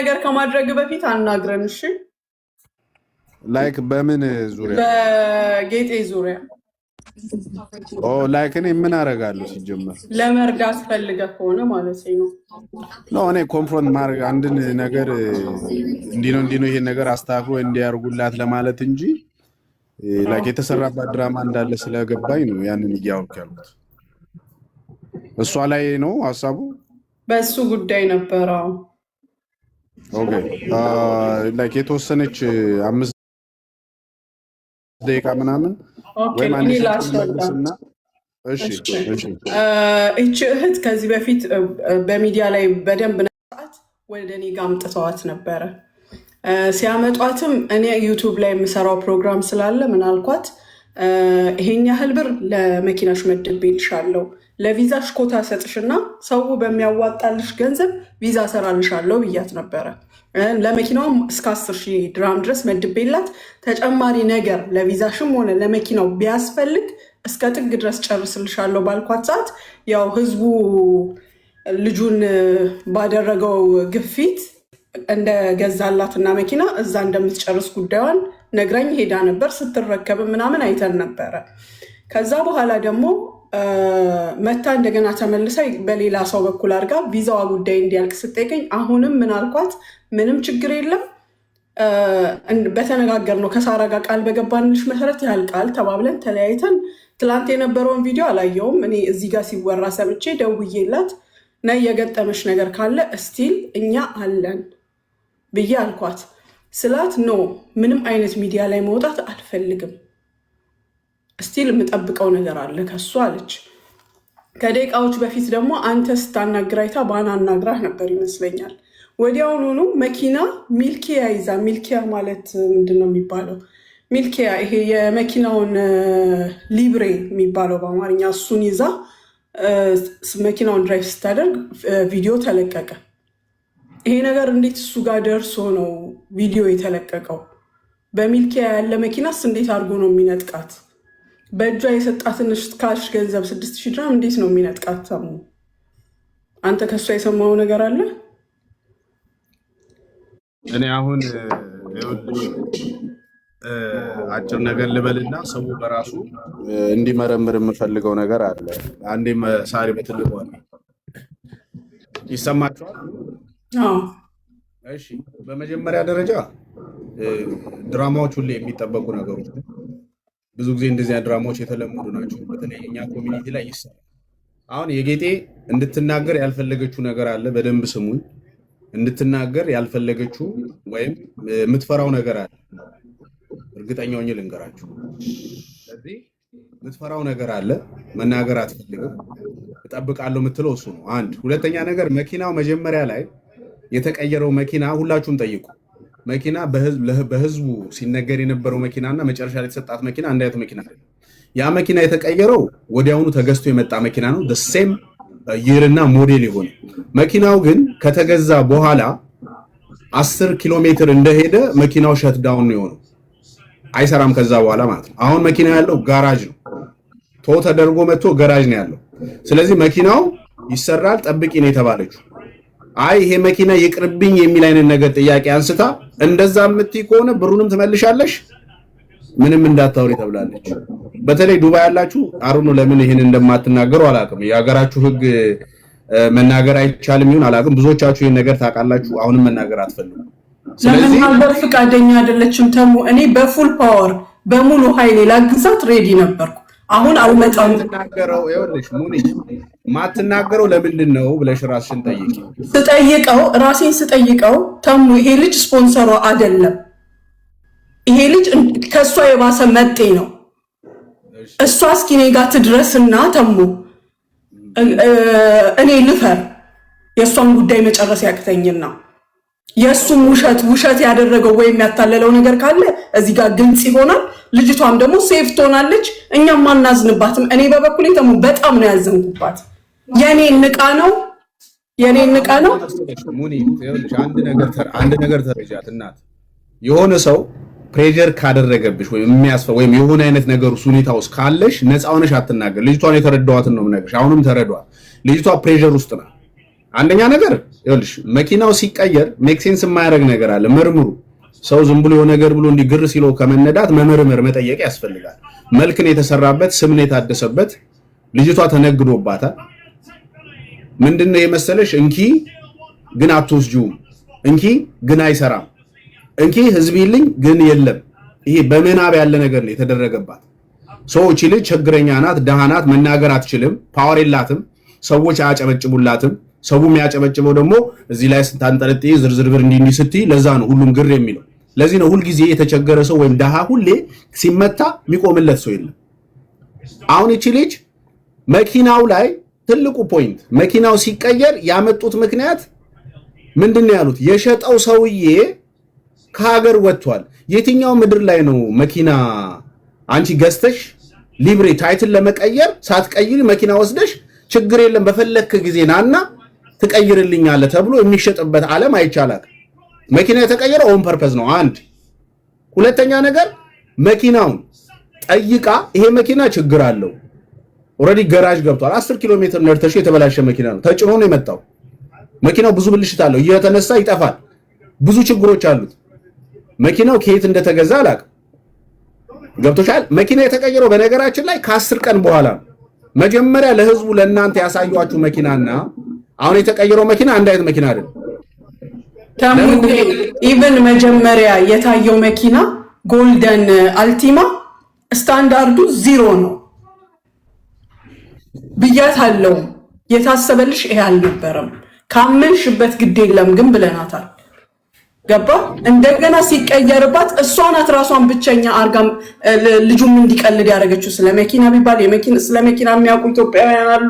ነገር ከማድረግ በፊት አናግረን። እሺ። Like በምን ዙሪያ? በጌጤ ዙሪያ። Oh, like እኔ ምን አደርጋለሁ ሲጀመር? ለመርዳት ፈልገህ ከሆነ ማለት ነው። No፣ እኔ confront ማድረግ አንድን ነገር እንዲህ ነው እንዲህ ነው፣ ይሄን ነገር አስተካክሎ እንዲያርጉላት ለማለት እንጂ like የተሰራባት ድራማ እንዳለ ስለገባኝ ነው ያንን እያወቅሁ ያልኩት። እሷ ላይ ነው ሀሳቡ። በእሱ ጉዳይ ነበረው። Okay፣ like የተወሰነች 5 ደቂቃ ምናምን ወይም አንድ እኔ ስልክ ላስረዳ። ልመልስና እሺ። እሺ። ይቺ እህት ከዚህ በፊት በሚዲያ ላይ በደንብ ሰዓት ወደ እኔ ጋር አምጥተዋት ነበረ። ሲያመጧትም እኔ YouTube ላይ የምሰራው ፕሮግራም ስላለ ምን አልኳት፣ ይሄን ያህል ብር ለመኪናሽ መድቤልሻለሁ፣ ለቪዛሽ ኮታ ሰጥሽና ሰው በሚያዋጣልሽ ገንዘብ ቪዛ ሰራልሻለሁ ብያት ነበረ። ለመኪናውም እስከ 10,000 ድራም ድረስ መድቤላት ተጨማሪ ነገር ለቪዛሽም ሆነ ለመኪናው ቢያስፈልግ እስከ ጥግ ድረስ ጨርስልሻለሁ ባልኳት ሰዓት ያው ህዝቡ ልጁን ባደረገው ግፊት እንደገዛላትና መኪና እዛ እንደምትጨርስ ጉዳዩን ነግራኝ ሄዳ ነበር። ስትረከብ ምናምን አይተን ነበረ። ከዛ በኋላ ደግሞ መታ እንደገና ተመልሳ በሌላ ሰው በኩል አድርጋ ቪዛዋ ጉዳይ እንዲያልቅ ስጠይቀኝ አሁንም ምን አልኳት፣ ምንም ችግር የለም፣ በተነጋገርነው ከሳራ ጋር ቃል በገባንልሽ መሰረት ያልቃል ተባብለን ተለያይተን ትላንት የነበረውን ቪዲዮ አላየውም። እኔ እዚህ ጋር ሲወራ ሰምቼ ደውዬላት ነይ የገጠመሽ ነገር ካለ still እኛ አለን ብዬ አልኳት። ስላት no፣ ምንም አይነት ሚዲያ ላይ መውጣት አልፈልግም፣ still የምጠብቀው ነገር አለ ከሱ አለች። ከደቂቃዎች በፊት ደግሞ አንተ ስታናግር አይታ ባና አናግራህ ነበር ይመስለኛል። ወዲያውኑኑ መኪና ሚልኪያ ይዛ፣ ሚልኪያ ማለት ምንድን ነው የሚባለው? ሚልኪያ ይሄ የመኪናውን ሊብሬ የሚባለው በአማርኛ፣ እሱን ይዛ መኪናውን drive ስታደርግ ቪዲዮ ተለቀቀ። ይሄ ነገር እንዴት እሱ ጋር ደርሶ ነው ቪዲዮ የተለቀቀው? በሚልኪያ ያለ መኪናስ እንዴት አድርጎ ነው የሚነጥቃት? በእጇ የሰጣትን cash ገንዘብ 6,000 ድራም እንዴት ነው የሚነጥቃት? ሰሙ፣ አንተ ከእሷ የሰማው ነገር አለ? እኔ አሁን ይኸውልሽ አጭር ነገር ልበልና ሰው በራሱ እንዲመረምር የምፈልገው ነገር አለ። አንዴ ሳሪ በትልቁ አለ፣ ይሰማቸዋል። አዎ። እሺ፣ በመጀመሪያ ደረጃ ድራማዎች ሁሌ የሚጠበቁ ነገሮች ነው። ብዙ ጊዜ እንደዚያ ድራማዎች የተለመዱ ናቸው። በተለይ እኛ community ላይ ይሰራል። አሁን የጌጤ እንድትናገር ያልፈለገችው ነገር አለ። በደንብ ስሙኝ። እንድትናገር ያልፈለገችው ወይም የምትፈራው ነገር አለ። እርግጠኛ ሆኜ ልንገራችሁ። ስለዚህ የምትፈራው ነገር አለ፣ መናገር አትፈልግም። እጠብቃለሁ የምትለው እሱ ነው። አንድ ሁለተኛ ነገር መኪናው መጀመሪያ ላይ የተቀየረው መኪና፣ ሁላችሁም ጠይቁ። መኪና በህዝቡ ሲነገር የነበረው መኪና እና መጨረሻ ላይ የተሰጣት መኪና አንድ አይነት መኪና አይደለም። ያ መኪና የተቀየረው ወዲያውኑ ተገዝቶ የመጣ መኪና ነው። Same year እና ሞዴል የሆነ መኪናው ግን ከተገዛ በኋላ 10 ኪሎ ሜትር እንደሄደ መኪናው shut down ነው የሆነው። አይሰራም ከዛ በኋላ ማለት ነው። አሁን መኪናው ያለው ጋራጅ ነው። Tow ተደርጎ መጥቶ ገራጅ ነው ያለው። ስለዚህ መኪናው ይሰራል፣ ጠብቂ ነው የተባለችው። አይ ይሄ መኪና ይቅርብኝ የሚል አይነት ነገር ጥያቄ አንስታ እንደዛ የምትይ ከሆነ ብሩንም ትመልሻለሽ፣ ምንም እንዳታወሪ ተብላለች። በተለይ ዱባይ ያላችሁ አሩኑ ለምን ይህን እንደማትናገሩ አላውቅም። የሀገራችሁ ሕግ መናገር አይቻልም ይሁን አላውቅም። ብዙዎቻችሁ ይህን ነገር ታውቃላችሁ። አሁንም መናገር አትፈልጉም። ስለዚህ ለመናገር ፈቃደኛ አይደለችም። ተሙ፣ እኔ በ full power በሙሉ ኃይሌ ላግዛት ready ነበርኩ። አሁን አልመጣም። የማትናገረው፣ ይኸውልሽ ሙኒ፣ ማትናገረው ለምንድን ነው ብለሽ ራስሽን ጠይቂ። ስጠይቀው፣ ራሴን ስጠይቀው ተሙ፣ ይሄ ልጅ ስፖንሰሯ አይደለም። ይሄ ልጅ ከእሷ የባሰ መጤ ነው። እሷ እስኪ እኔ ጋር ትድረስና ተሙ እኔ ልፈር፣ የእሷን ጉዳይ መጨረስ ያቅተኝና የእሱም ውሸት ውሸት ያደረገው ወይም ያታለለው ነገር ካለ እዚህ ጋር ግልጽ ይሆናል። ልጅቷም ደግሞ safe ትሆናለች። እኛም አናዝንባትም። እኔ በበኩሌ ተሙ በጣም ነው ያዘንኩባት። የኔ ንቃ ነው፣ የኔ ንቃ ነው። ሙኒ፣ ይኸውልሽ አንድ ነገር ተረጃት እናት፣ የሆነ ሰው pressure ካደረገብሽ ወይም የሚያስፈ ወይም የሆነ አይነት ነገር ውስጥ ሁኔታ ውስጥ ካለሽ ነፃ ሆነሽ አትናገር። ልጅቷን የተረዳዋትን ነው የምነግርሽ። አሁንም ተረዷት። ልጅቷ pressure ውስጥ ናት። አንደኛ ነገር ይኸውልሽ መኪናው ሲቀየር make sense የማያደርግ ነገር አለ። መርምሩ። ሰው ዝም ብሎ የሆነ ነገር ብሎ እንዲህ ግር ሲለው ከመነዳት መመርመር መጠየቅ ያስፈልጋል። መልክን የተሰራበት ስምን የታደሰበት ልጅቷ ተነግዶባታል። ምንድነው የመሰለሽ እንኪ ግን አትወስጂውም፣ እንኪ ግን አይሰራም፣ እንኪ ህዝብ ይልኝ ግን የለም። ይሄ በምናብ ያለ ነገር ነው የተደረገባት። ሰዎች ልጅ ችግረኛ ናት፣ ደሃ ናት፣ መናገር አትችልም፣ power የላትም፣ ሰዎች አያጨበጭቡላትም። ሰው የሚያጨበጭበው ደግሞ እዚህ ላይ ስታንጠለጥይ ዝርዝር ብር እንዲህ እንዲህ ስትይ፣ ለዛ ነው ሁሉም ግር የሚለው። ለዚህ ነው ሁልጊዜ የተቸገረ ሰው ወይም ደሃ ሁሌ ሲመታ የሚቆምለት ሰው የለም። አሁን እቺ ልጅ መኪናው ላይ ትልቁ point መኪናው ሲቀየር ያመጡት ምክንያት ምንድን ነው ያሉት? የሸጠው ሰውዬ ከሀገር ወጥቷል። የትኛው ምድር ላይ ነው መኪና አንቺ ገዝተሽ ሊብሬ title ለመቀየር ሳትቀይሪ መኪና ወስደሽ ችግር የለም በፈለክ ጊዜ ናና ትቀይርልኛለህ ተብሎ የሚሸጥበት ዓለም አይቻላል። መኪና የተቀየረው on purpose ነው። አንድ ሁለተኛ ነገር መኪናውን ጠይቃ ይሄ መኪና ችግር አለው፣ already ገራዥ ገብቷል። 10 ኪሎ ሜትር ነድተሽ የተበላሸ መኪና ነው፣ ተጭኖ ነው የመጣው። መኪናው ብዙ ብልሽት አለው፣ እየተነሳ ይጠፋል። ብዙ ችግሮች አሉት። መኪናው ከየት እንደተገዛ አላውቅም። ገብቶሻል? መኪና የተቀየረው በነገራችን ላይ ከ10 ቀን በኋላ ነው። መጀመሪያ ለህዝቡ ለእናንተ ያሳዩአችሁ መኪናና አሁን የተቀየረው መኪና አንድ አይነት መኪና አይደለም። Even መጀመሪያ የታየው መኪና golden Altima standard ኡ ዚሮ ነው ብያታለው። የታሰበልሽ ይሄ አልነበረም። ካመንሽበት ግድ የለም ግን ብለናታል። ገባ። እንደገና ሲቀየርባት እሷ ናት ራሷን ብቸኛ አርጋ ልጁም እንዲቀልድ ያደረገችው። ስለ መኪና ቢባል ስለ መኪና የሚያውቁ ኢትዮጵያውያን አሉ።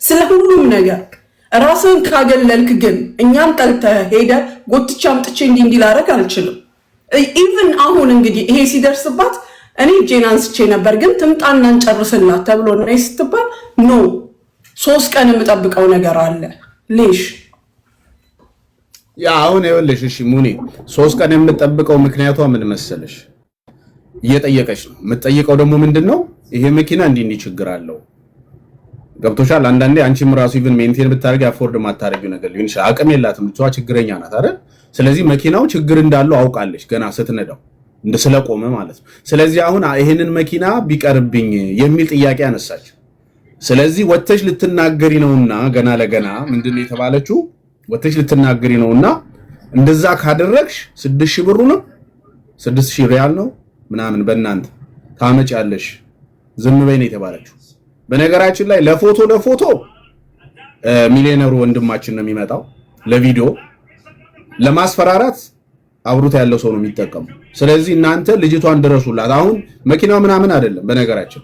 ስለ ሁሉም ነገር ራስን ካገለልክ ግን እኛም ጠልተህ ሄደ ጎትቻ አምጥቼ እንዲህ እንዲህ ላደርግ አልችልም። Even አሁን እንግዲህ ይሄ ሲደርስባት እኔ እጄን አንስቼ ነበር፣ ግን ትምጣና እንጨርስላት ተብሎ ነይ ስትባል no፣ 3 ቀን የምጠብቀው ነገር አለ ليش። Yeah፣ አሁን ይኸውልሽ፣ እሺ ሙኒ፣ 3 ቀን የምጠብቀው ምክንያቷ ምን መሰለሽ? እየጠየቀች ነው። የምትጠይቀው ደግሞ ምንድን ነው? ይሄ መኪና እንዲህ እንዲህ ችግር አለው። ገብቶሻል? አንዳንዴ አንቺም ራሱ even maintain ብታደርጊ afford ማታደርጊው ነገር ሊሆን ይችላል። አቅም የላትም፣ ልጅቷ ችግረኛ ናት አይደል? ስለዚህ መኪናው ችግር እንዳለው አውቃለች ገና ስትነዳው እንደ ስለቆመ ማለት ነው። ስለዚህ አሁን ይሄንን መኪና ቢቀርብኝ የሚል ጥያቄ አነሳች። ስለዚህ ወጥተሽ ልትናገሪ ነውና ገና ለገና ምንድን ነው የተባለችው? ወጥተሽ ልትናገሪ ነውና እንደዛ ካደረግሽ 6,000 ብሩ ነው፣ 6,000 ሪያል ነው ምናምን በእናንተ ታመጫለሽ፣ ዝም በይ ነው የተባለችው። በነገራችን ላይ ለፎቶ ለፎቶ ሚሊዮነሩ ወንድማችን ነው የሚመጣው፣ ለቪዲዮ ለማስፈራራት አብሮት ያለው ሰው ነው የሚጠቀሙ። ስለዚህ እናንተ ልጅቷን ድረሱላት። አሁን መኪናው ምናምን አይደለም። በነገራችን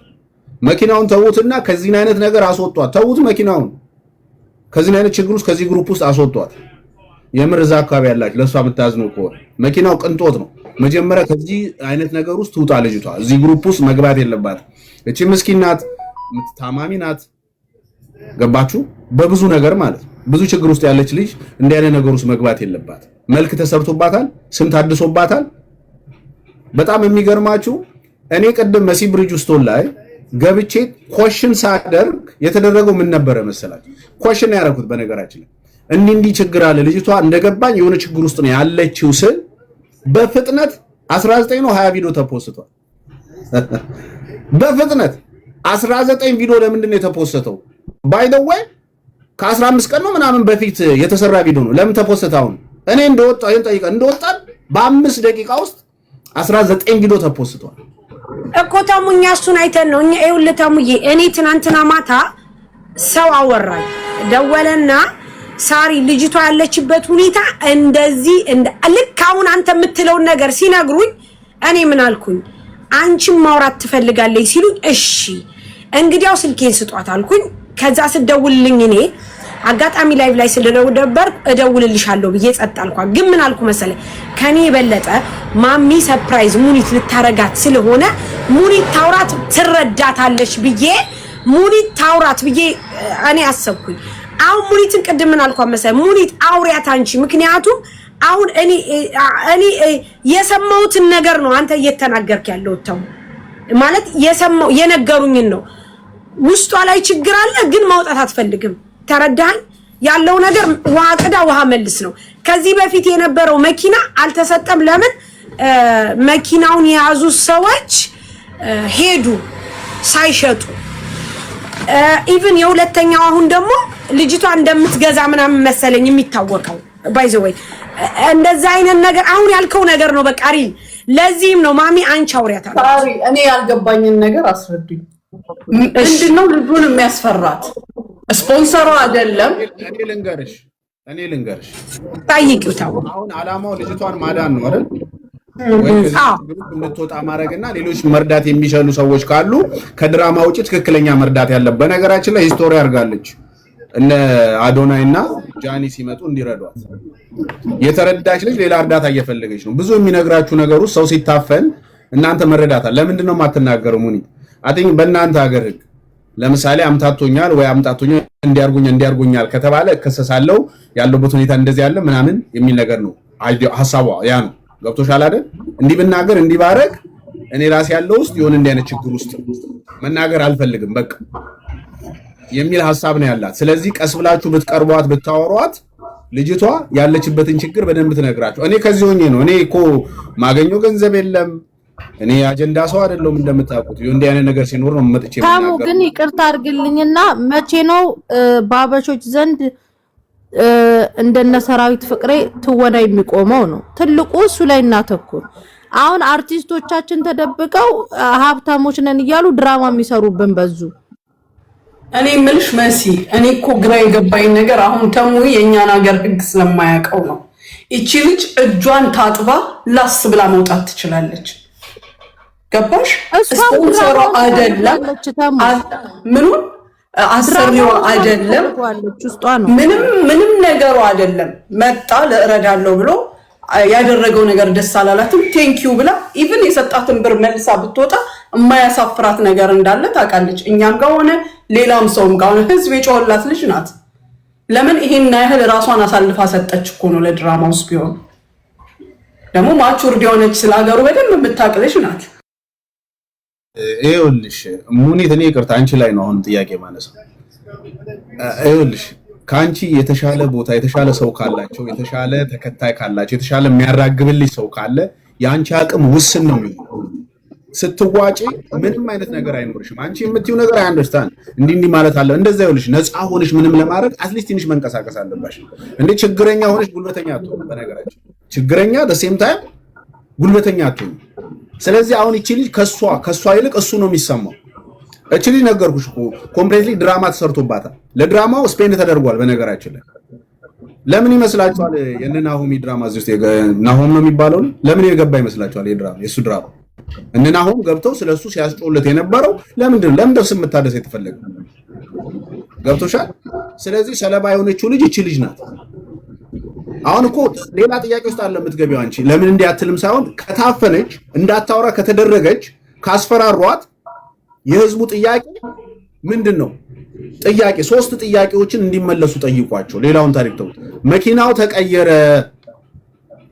መኪናውን ተዉትና ከዚህን አይነት ነገር አስወጧት። ተዉት መኪናውን፣ ከዚህን አይነት ችግር ውስጥ ከዚህ group ውስጥ አስወጧት። የምር እዛ አካባቢ ያላችሁ ለእሷ የምታዝኑ ከሆነ መኪናው ቅንጦት ነው። መጀመሪያ ከዚህ አይነት ነገር ውስጥ ትውጣ ልጅቷ። እዚህ group ውስጥ መግባት የለባትም። እቺ ምስኪን ናት፣ ታማሚ ናት። ገባችሁ? በብዙ ነገር ማለት ነው። ብዙ ችግር ውስጥ ያለች ልጅ እንዲህ አይነት ነገር ውስጥ መግባት የለባት። መልክ ተሰርቶባታል፣ ስም ታድሶባታል። በጣም የሚገርማችሁ እኔ ቅድም መሲ ብሪጅስቶን ላይ ገብቼ question ሳደርግ የተደረገው ምን ነበረ መሰላችሁ? Question ያደረኩት በነገራችን ላይ እንዲህ እንዲህ ችግር አለ፣ ልጅቷ እንደገባኝ የሆነ ችግር ውስጥ ነው ያለችው ስል በፍጥነት 19 ነው 20 ቪዲዮ ተፖስቷል። በፍጥነት 19 ቪዲዮ ለምንድን ነው የተፖሰተው? By the way ከ15 ቀን ነው ምናምን በፊት የተሰራ ቪዲዮ ነው። ለምን ተፖሰተ? አሁን እኔ እንደወጣ ይሄን ጠይቀን እንደወጣን በ5 ደቂቃ ውስጥ 19 ቪዲዮ ተፖስቷል። እኮ ተሙ፣ እኛ እሱን አይተን ነው። እኛ ይኸውልህ ተሙዬ፣ እኔ ትናንትና ማታ ሰው አወራኝ፣ ደወለና ሳሪ ልጅቷ ያለችበት ሁኔታ እንደዚህ ልክ አሁን አንተ የምትለውን ነገር ሲነግሩኝ እኔ ምን አልኩኝ? አንቺን ማውራት ትፈልጋለች ሲሉኝ እሺ እንግዲያው ስልኬን ስጧት አልኩኝ። ከዛ ስደውልልኝ እኔ አጋጣሚ live ላይ ስለነበር እደውልልሻለሁ ብዬ ጸጥ አልኳት። ግን ምን አልኩ መሰለ፣ ከኔ የበለጠ ማሚ surprise ሙኒት ልታረጋት ስለሆነ ሙኒት ታውራት ትረዳታለች ብዬ፣ ሙኒት ታውራት ብዬ እኔ አሰብኩኝ። አሁን ሙኒትን ቅድም ምን አልኳት መሰለ፣ ሙኒት አውሪያት አንቺ፣ ምክንያቱም አሁን እኔ የሰማሁትን ነገር ነው አንተ እየተናገርክ ያለው፣ ተው ማለት የሰማው የነገሩኝን ነው። ውስጧ ላይ ችግር አለ፣ ግን ማውጣት አትፈልግም። ተረዳኸኝ? ያለው ነገር ውሃ ቅዳ ውሃ መልስ ነው። ከዚህ በፊት የነበረው መኪና አልተሰጠም። ለምን? መኪናውን የያዙ ሰዎች ሄዱ ሳይሸጡ። Even የሁለተኛው አሁን ደግሞ ልጅቷ እንደምትገዛ ምናምን መሰለኝ የሚታወቀው። By the way እንደዛ አይነት ነገር አሁን ያልከው ነገር ነው በቃ real። ለዚህም ነው ማሚ አንቺ አውሪያታለሁ። ሳሪ፣ እኔ ያልገባኝን ነገር አስረዱኝ። ምንድነው ልጁን የሚያስፈራት? ስፖንሰሯ አይደለም። እኔ ልንገርሽ። ጠይቂው ተው። አሁን አላማው ልጅቷን ማዳን ነው አይደል? ወይ ከዚህ ችግር ውስጥ እንድትወጣ ማድረግና ሌሎች መርዳት የሚችሉ ሰዎች ካሉ ከድራማ ውጭ ትክክለኛ መርዳት ያለበት። በነገራችን ላይ history አድርጋለች። እነ አዶናይ እና ጃኒ ሲመጡ እንዲረዷት የተረዳች ልጅ ሌላ እርዳታ እየፈለገች ነው። ብዙ የሚነግራችሁ ነገር ውስጥ ሰው ሲታፈን እናንተ መረዳታል። ለምንድን ነው የማትናገረው? ሙኒት፣ I think በእናንተ ሀገር ህግ ለምሳሌ አምታቶኛል ወይ አምጣቶኛል እንዲያርጉኛል እንዲያርጉኛል ከተባለ እከሰሳለሁ፣ ያለበት ሁኔታ እንደዚህ ያለ ምናምን የሚል ነገር ነው ሀሳቧ፣ ያ ነው። ገብቶሻል አይደል? እንዲህ ብናገር፣ እንዲህ ባረግ እኔ ራሴ ያለው ውስጥ የሆነ እንዲህ አይነት ችግር ውስጥ መናገር አልፈልግም በቃ የሚል ሀሳብ ነው ያላት። ስለዚህ ቀስ ብላችሁ ብትቀርቧት፣ ብታወሯት ልጅቷ ያለችበትን ችግር በደንብ ትነግራችሁ። እኔ ከዚህ ሆኜ ነው፣ እኔ እኮ ማገኘው ገንዘብ የለም። እኔ አጀንዳ ሰው አይደለሁም እንደምታውቁት። እንዲህ አይነት ነገር ሲኖር ነው መጥቼ ታሙ የምናገረው። ግን ይቅርታ አድርግልኝና መቼ ነው በአበሾች ዘንድ እንደነ ሰራዊት ፍቅሬ ትወና የሚቆመው ነው ትልቁ። እሱ ላይ እናተኩር። አሁን አርቲስቶቻችን ተደብቀው ሀብታሞች ነን እያሉ ድራማ የሚሰሩብን በዙ። እኔ ምልሽ መሲ፣ እኔ እኮ ግራ የገባኝ ነገር አሁን ተሙ የእኛን ሀገር ሕግ ስለማያውቀው ነው። ይቺ ልጅ እጇን ታጥባ ላስ ብላ መውጣት ትችላለች። ገባሽ? እሷም ስፖንሰሯ ድራማውን አይደለም። ትፈልገዋለች ተሙ። ምኑን አሰሪዋ ድራማውን አይደለም። ትፈልገዋለች፣ ውስጧ ነው። ምንም ምንም ነገሩ አይደለም። መጣ ለእረዳለሁ ብሎ ያደረገው ነገር ደስ አላላትም። Thank you ብላ even የሰጣትን ብር መልሳ ብትወጣ የማያሳፍራት ነገር እንዳለ ታውቃለች። እኛም ጋር ሆነ ሌላም ሰውም ጋር ሆነ ህዝብ የጮኸላት ልጅ ናት። ለምን ይሄን ያህል ራሷን አሳልፋ ሰጠች እኮ ነው። ለድራማ ውስጥ ቢሆን ደግሞ matured የሆነች፣ ስለ ሀገሩ በደንብ የምታውቅ ልጅ ናት። ይኸውልሽ ሙኒት፣ እኔ ይቅርታ አንቺ ላይ ነው አሁን ጥያቄ ማለት ነው። ይኸውልሽ ከአንቺ የተሻለ ቦታ፣ የተሻለ ሰው ካላቸው፣ የተሻለ ተከታይ ካላቸው፣ የተሻለ የሚያራግብልሽ ሰው ካለ የአንቺ አቅም ውስን ነው የሚሆነው። ስትዋጪ ምንም አይነት ነገር አይኖርሽም። አንቺ የምትይው ነገር I understand፣ እንዲህ እንዲህ ማለት አለ እንደዛ። ይኸውልሽ ነፃ ሆነሽ ምንም ለማድረግ at least ትንሽ መንቀሳቀስ አለባሽ። እንዴ ችግረኛ ሆነሽ ጉልበተኛ አትሆንም። በነገራችን ችግረኛ same time ጉልበተኛ አትሆንም። ስለዚህ አሁን ይቺ ልጅ ከሷ ይልቅ እሱ ነው የሚሰማው። እቺ ልጅ ነገርኩሽ እኮ completely ድራማ ተሰርቶባታል። ለድራማው spend ተደርጓል። በነገራችን ላይ ለምን ይመስላችኋል የነ ናሆሚ ድራማ እዚህ ውስጥ ናሆም ነው የሚባለው? ለምን የገባ ይመስላችኋል? የድራማ የእሱ ድራማ እነ ናሆም ገብተው ስለሱ ሲያስጮለት የነበረው ለምንድን ነው? ለምን ደስ የምታደስ የተፈለገው? ገብቶሻል? ስለዚህ ሰለባ የሆነችው ልጅ እቺ ልጅ ናት። አሁን እኮ ሌላ ጥያቄ ውስጥ አለ የምትገቢው አንቺ። ለምን እንዲህ አትልም ሳይሆን ከታፈነች፣ እንዳታወራ ከተደረገች፣ ካስፈራሯት የህዝቡ ጥያቄ ምንድን ነው? ጥያቄ ሶስት ጥያቄዎችን እንዲመለሱ ጠይቋቸው። ሌላውን ታሪክ ተውት። መኪናው ተቀየረ።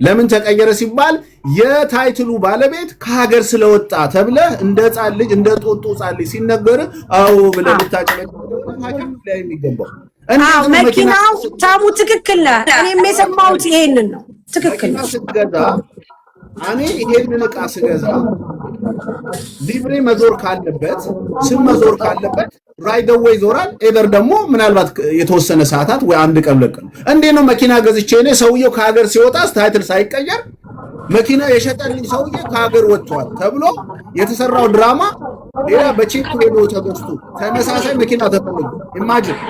ለምን ተቀየረ ሲባል የ title ኡ ባለቤት ከሀገር ስለወጣ ተብለህ እንደ ህፃን ልጅ፣ እንደ ጦጦ ህፃን ልጅ ሲነገር አዎ ብለህ ልታጨበጭብ ሐኪም ላይ የሚገባው እንዴት ነው? መኪና መኪናው ታሙ ትክክል ነህ። እኔም የሰማሁት ይሄንን ነው። ትክክል መኪና ነው። ስትገዛ፣ እኔ ይሄንን እቃ ስገዛ ሊብሬ መዞር ካለበት፣ ስም መዞር ካለበት right away ይዞራል። Either ደግሞ ምናልባት የተወሰነ ሰዓታት ወይ አንድ ቀን ሁለት ቀን። እንዴት ነው መኪና ገዝቼ እኔ ሰውየው ከሀገር ሲወጣ title ሳይቀየር መኪና የሸጠልኝ ሰውዬ ከሀገር ወጥቷል ተብሎ የተሰራው ድራማ፣ ሌላ በቼክ ሄዶ ተገዝቶ ተመሳሳይ መኪና ተፈልጎ፣ imagine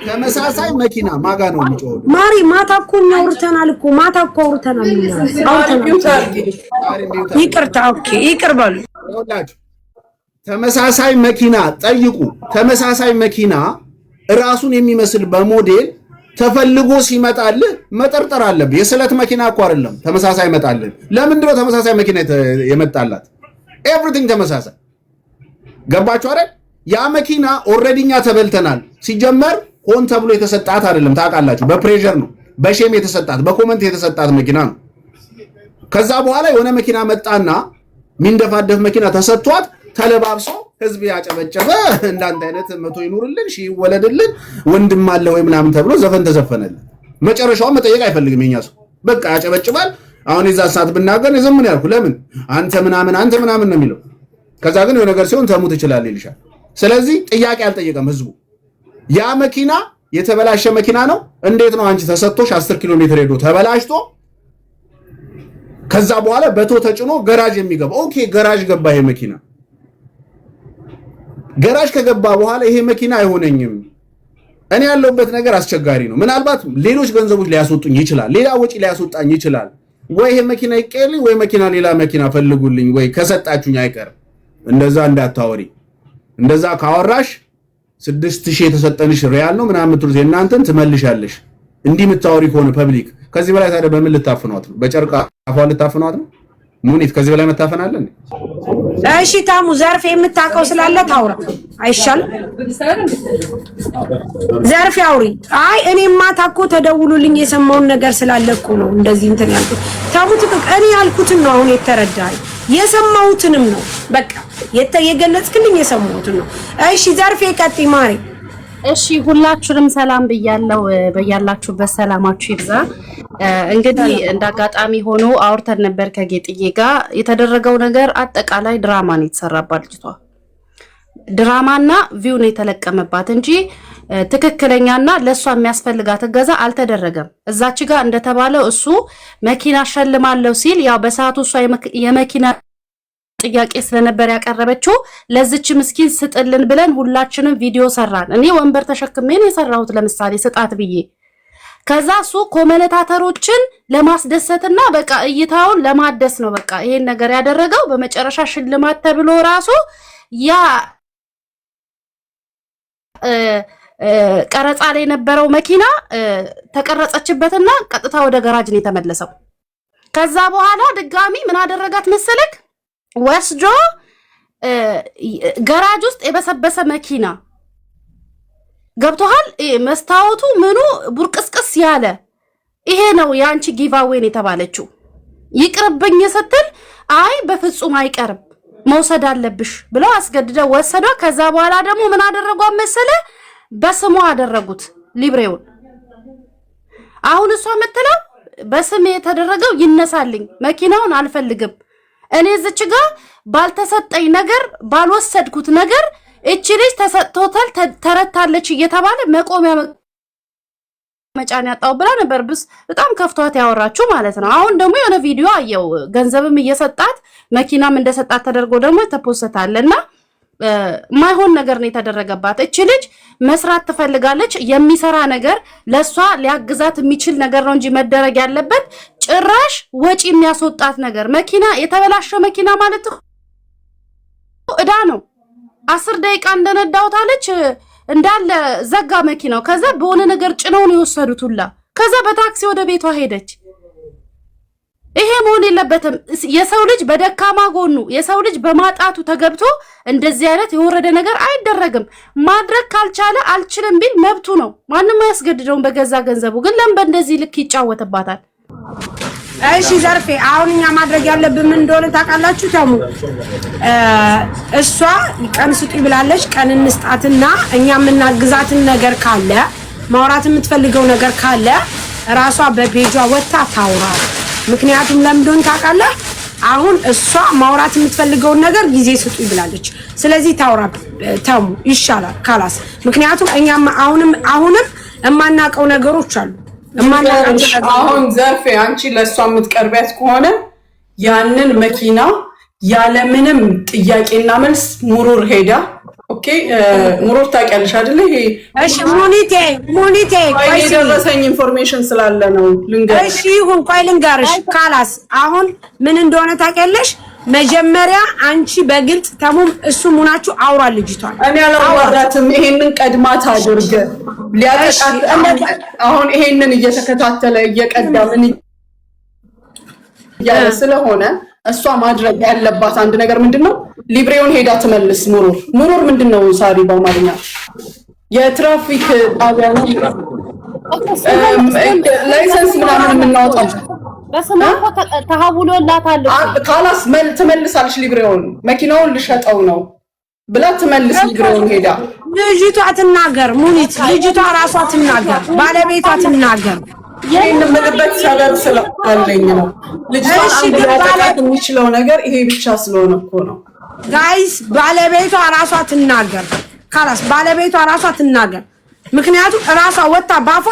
ተመሳሳይ መኪና ማጋ ነው የሚጮኸው? ማሪ፣ ማታ እኮ እኛ አውርተናል እኮ፣ ማታ እኮ አውርተናል እኛ አውርተናል። ይቅርታ፣ okay፣ ይቅር በሉ። ይኸውላችሁ ተመሳሳይ መኪና ጠይቁ። ተመሳሳይ መኪና ራሱን የሚመስል በሞዴል ተፈልጎ ሲመጣልህ መጠርጠር አለብህ። የስለት መኪና እኮ አይደለም ተመሳሳይ መጣልህ። ለምንድን ነው ተመሳሳይ መኪና የመጣላት? Everything ተመሳሳይ፣ ገባችሁ አይደል? ያ መኪና already እኛ ተበልተናል። ሲጀመር ሆን ተብሎ የተሰጣት አይደለም፣ ታውቃላችሁ። በ pressure ነው፣ በ shame የተሰጣት፣ በ comment የተሰጣት መኪና ነው። ከዛ በኋላ የሆነ መኪና መጣና ሚንደፋደፍ መኪና ተሰጥቷት ተለባብሶ ህዝብ ያጨበጨበ እንዳንተ አይነት መቶ ይኑርልን፣ ሺህ ይወለድልን፣ ወንድም አለ ወይ ምናምን ተብሎ ዘፈን ተዘፈነልን። መጨረሻውን መጠየቅ አይፈልግም የኛ ሰው፣ በቃ ያጨበጭባል። አሁን የዛ ሰዓት ብናገር ዝም ነው ያልኩ። ለምን አንተ ምናምን አንተ ምናምን ነው የሚለው። ከዛ ግን የሆነ ነገር ሲሆን ተሙ ትችላለህ ይልሻል። ስለዚህ ጥያቄ አልጠየቀም ህዝቡ። ያ መኪና የተበላሸ መኪና ነው። እንዴት ነው አንቺ ተሰጥቶሽ 10 ኪሎ ሜትር ሄዶ ተበላሽቶ ከዛ በኋላ በ tow ተጭኖ ገራጅ የሚገባ? Okay፣ ገራጅ ገባ ይሄ መኪና። ገራጅ ከገባ በኋላ ይሄ መኪና አይሆነኝም፣ እኔ ያለሁበት ነገር አስቸጋሪ ነው፣ ምናልባት ሌሎች ገንዘቦች ሊያስወጡኝ ይችላል፣ ሌላ ወጪ ሊያስወጣኝ ይችላል። ወይ ይሄ መኪና ይቀየርልኝ፣ ወይ መኪና ሌላ መኪና ፈልጉልኝ፣ ወይ ከሰጣችሁኝ አይቀርም። እንደዛ እንዳታወሪ። እንደዛ ካወራሽ 6,000 የተሰጠንሽ ሪያል ነው ምናምን የምትሉት የእናንተን ትመልሻለሽ። እንዲህ የምታወሪ ከሆነ public ከዚህ በላይ ታዲያ በምን ልታፍኗት ነው? በጨርቅ አፏን ልታፍኗት ነው? ሙኒት ከዚህ በላይ መታፈን አለ እንዴ? እሺ ታሙ፣ ዘርፍ የምታውቀው ስላለ ታውራ አይሻልም? ዘርፍ አውሪ። አይ እኔ ማታ እኮ ተደውሎልኝ የሰማውን ነገር ስላለ እኮ ነው እንደዚህ እንትን ያልኩት። ታሙ ትክክል። እኔ ያልኩትን ነው አሁን የተረዳኸኝ፣ የሰማሁትንም ነው በቃ የገለጽክልኝ የሰማሁትን ነው። እሺ ዘርፌ ቀጥይ ማሬ። እሺ ሁላችሁንም ሰላም ብያለው። በያላችሁበት ሰላማችሁ ይብዛ። እንግዲህ እንደ አጋጣሚ ሆኖ አውርተን ነበር ከጌጥዬ ጋር። የተደረገው ነገር አጠቃላይ ድራማ ነው የተሰራባት ልጅቷ። ድራማና view ነው የተለቀመባት እንጂ ትክክለኛና ለእሷ የሚያስፈልጋት እገዛ አልተደረገም። እዛች ጋር እንደተባለው እሱ መኪና ሸልማለሁ ሲል ያው በሰዓቱ እሷ የመኪና ጥያቄ ስለነበር ያቀረበችው ለዚች ምስኪን ስጥልን ብለን ሁላችንም ቪዲዮ ሰራን። እኔ ወንበር ተሸክሜ ነው የሰራሁት፣ ለምሳሌ ስጣት ብዬ። ከዛ እሱ commentator ኦችን ለማስደሰትና በቃ እይታውን ለማደስ ነው በቃ ይሄን ነገር ያደረገው። በመጨረሻ ሽልማት ተብሎ ራሱ ያ ቀረጻ ላይ የነበረው መኪና ተቀረጸችበትና ቀጥታ ወደ ገራጅ ነው የተመለሰው። ከዛ በኋላ ድጋሚ ምን አደረጋት መሰለክ? ወስዶ ገራጅ ውስጥ የበሰበሰ መኪና ገብቶሃል። መስታወቱ ምኑ ቡርቅስቅስ ያለ ይሄ ነው የአንቺ giveaway ን የተባለችው። ይቅርብኝ ስትል አይ በፍጹም አይቀርም መውሰድ አለብሽ ብለው አስገድደው ወሰዷ። ከዛ በኋላ ደግሞ ምን አደረጓት መሰለ? በስሟ አደረጉት ሊብሬውን። አሁን እሷ የምትለው በስሜ የተደረገው ይነሳልኝ፣ መኪናውን አልፈልግም። እኔ እዚች ጋ ባልተሰጠኝ ነገር ባልወሰድኩት ነገር እቺ ልጅ ተሰጥቶታል ተረታለች እየተባለ መቆሚያ መጫን ያጣው ብላ ነበር። ብስ በጣም ከፍቷት ያወራችሁ ማለት ነው። አሁን ደግሞ የሆነ ቪዲዮ አየው፣ ገንዘብም እየሰጣት መኪናም እንደሰጣት ተደርጎ ደግሞ ተፖስታል እና ማይሆን ነገር ነው የተደረገባት። እቺ ልጅ መስራት ትፈልጋለች። የሚሰራ ነገር ለሷ ሊያግዛት የሚችል ነገር ነው እንጂ መደረግ ያለበት ጭራሽ ወጪ የሚያስወጣት ነገር መኪና፣ የተበላሸው መኪና ማለት እዳ ነው። 10 ደቂቃ እንደነዳሁት አለች እንዳለ ዘጋ መኪናው። ከዛ በሆነ ነገር ጭነው ነው የወሰዱት ሁላ። ከዛ በታክሲ ወደ ቤቷ ሄደች። ይሄ መሆን የለበትም። የሰው ልጅ በደካማ ጎኑ የሰው ልጅ በማጣቱ ተገብቶ እንደዚህ አይነት የወረደ ነገር አይደረግም። ማድረግ ካልቻለ አልችልም ቢል መብቱ ነው። ማንም አያስገድደውም በገዛ ገንዘቡ። ግን ለምን በእንደዚህ ልክ ይጫወትባታል? እሺ ዘርፌ፣ አሁን እኛ ማድረግ ያለብን ምን እንደሆነ ታውቃላችሁ? ተሙ እሷ ቀን ስጡኝ ብላለች። ቀን እንስጣትና እኛ የምናግዛትን ነገር ካለ፣ ማውራት የምትፈልገው ነገር ካለ ራሷ በፔጇ ወጥታ ታውራ። ምክንያቱም ለምን እንደሆነ ታውቃለህ? አሁን እሷ ማውራት የምትፈልገውን ነገር ጊዜ ስጡኝ ብላለች። ስለዚህ ታውራ ተሙ ይሻላል خلاص። ምክንያቱም እኛም አሁንም አሁንም የማናውቀው ነገሮች አሉ። የማናውቃቸው ነገሮች። አሁን ዘርፌ፣ አንቺ ለእሷ የምትቀርቢያት ከሆነ ያንን መኪና ያለምንም ጥያቄና መልስ مرور ሄዳ፣ okay፣ مرور ታውቂያለሽ አይደለ? ይሄ እሺ ሙኒቴ፣ ሙኒቴ፣ ቆይ ስሚ። የደረሰኝ information ስላለ ነው ልንገርሽ። እሺ ይሁን፣ ቆይ ልንገርሽ። خلاص አሁን ምን እንደሆነ ታውቂያለሽ? መጀመሪያ አንቺ በግልጽ ተሙም እሱም ሆናችሁ አውራ ልጅቷን። እኔ አላዋራትም። ይሄንን ቀድማ ታድርግ ሊያጠቃት አሁን ይሄንን እየተከታተለ እየቀዳ ምን እያለ ስለሆነ እሷ ማድረግ ያለባት አንድ ነገር ምንድን ነው? ሊብሬውን ሄዳ ትመልስ። مرور፣ مرور ምንድን ነው ሳሪ በአማርኛ? የትራፊክ ጣቢያ ነው። License ምናምን የምናወጣው። በስሟ እኮ ተሀውሎላታል እኮ። خلاص ትመልሳለች። ሊብሬውን መኪናውን ልሸጠው ነው ብላ ትመልስ። ሊብሬውን ሄዳ ልጅቷ ትናገር፣ ሙኒት ልጅቷ ራሷ ትናገር፣ ባለቤቷ ትናገር። ይህን የምልበት ሰበብ ስላለኝ ነው። ልጅቷን እሺ፣ አንድ ግን ሊያጠቃት የሚችለው ነገር ይሄ ብቻ ስለሆነ እኮ ነው። Guys፣ ባለቤቷ ራሷ ትናገር። خلاص ባለቤቷ ራሷ ትናገር። ምክንያቱም ራሷ ወጣ ባፏ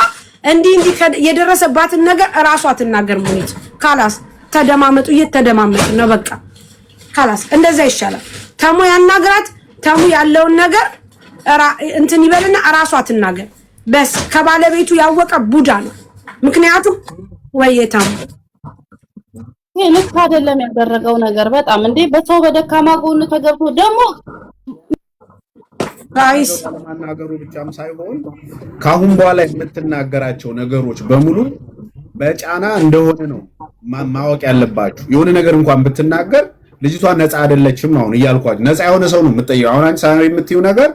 እንዲህ እንዲህ የደረሰባትን ነገር ራሷ ትናገር። ሙኒት خلاص ተደማመጡ፣ እየተደማመጡ ነው። በቃ خلاص እንደዛ ይሻላል። ተሙ ያናግራት። ተሙ ያለውን ነገር እንትን ይበልና ራሷ ትናገር። بس ከባለቤቱ ያወቀ ቡዳ ነው። ምክንያቱም ወይ ተሙ ይሄ ልክ አይደለም ያደረገው ነገር በጣም እንዴ፣ በሰው በደካማ ጎን ተገብቶ ደግሞ Guys። ለማናገሩ ብቻም ሳይሆን ከአሁን በኋላ የምትናገራቸው ነገሮች በሙሉ በጫና እንደሆነ ነው ማወቅ ያለባችሁ። የሆነ ነገር እንኳን ብትናገር ልጅቷ ነፃ አይደለችም ነው አሁን እያልኳችሁ። ነፃ የሆነ ሰው ነው የምትጠይቀው። አሁን አንቺ ሳይሆን የምትይው ነገር